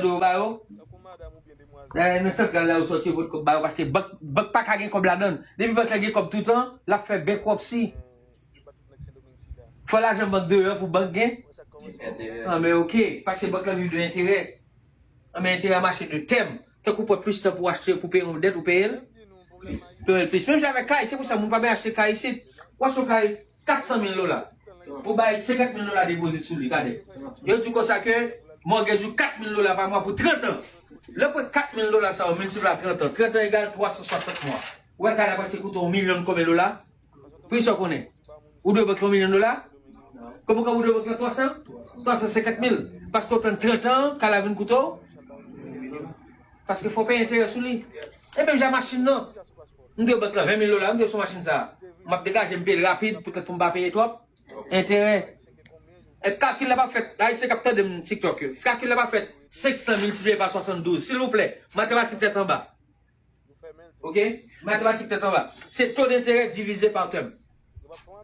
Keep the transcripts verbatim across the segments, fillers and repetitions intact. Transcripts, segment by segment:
do ba yo. Nan santral la yo sòti yo pot kòb ba yo paske bank, bank pa ka gen kòb ladan. Depi bank la gen kòb toutan, l ap fè bankruptcy. Fò lajan bank deyò pou bank gen. An men oke, paske bank la viv de enterè. An men enterè a mache de tèm. Tank ou pran plis tan pou achte, pou peye yon dèt, ou peye l. Peye l plis. Menm jan avèk kay, se pou sa moun pa byen achte kay isit. Ou achte yon kay kat san mil dola. Ou bay senkant mil dola depozit sou li, gade. Yo di konsa ke mortgage ou kat mil dola pa mwa pou trant an. Lè ou pran kat mil dola sa yo miltipliye pa trant an, trant an egal twa san swasant mwa. Ou wè kay la prèske koute yon milyon konbyen dola? Pou kisa w konnen? Ou dwe bank la yon milyon dola? Kòman ou dwe bank la twa san? Twa san senkant mil. Paske w tann trant an, kay la vin koute w? Paske fò w peye enterè sou li. E menm jan machin nan. M dwe bank la ven mil dola, m dwe sou machin sa. M ap degaje m peye l rapid poutèt pou m pa peye twòp enterè. E kalkil la pa fèt, Ayisyen k ap tande m TikTok yo. Kalkil la pa fèt senk san miltipliye pa swasanndouz. Silvouplè, matematik tèt anba. Oke? Matematik tèt anba. Se to denterè divize pa tèm.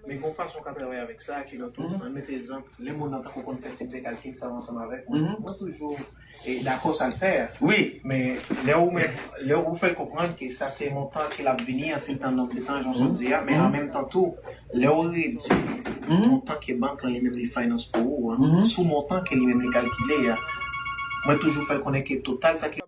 Men gon fason w ka travay avèk sa ki lòt ou. Ann mete egzanp, lè moun nan tankou konn fè tip de kalkil sa yo ansanm avèk mwen, mwen toujou e dakò sa l fè a. Wi. Men lè ou met, lè ou fè l konprann ke sa se montan ke l ap vini an si l tann lòt tan jan w sot di a, men an menm tan tou, lè ou redui montan ke bank lan li menm li finance pou ou an, sou montan ke li menm li kalkile a, mwen toujou fè l konnen ke total sa ki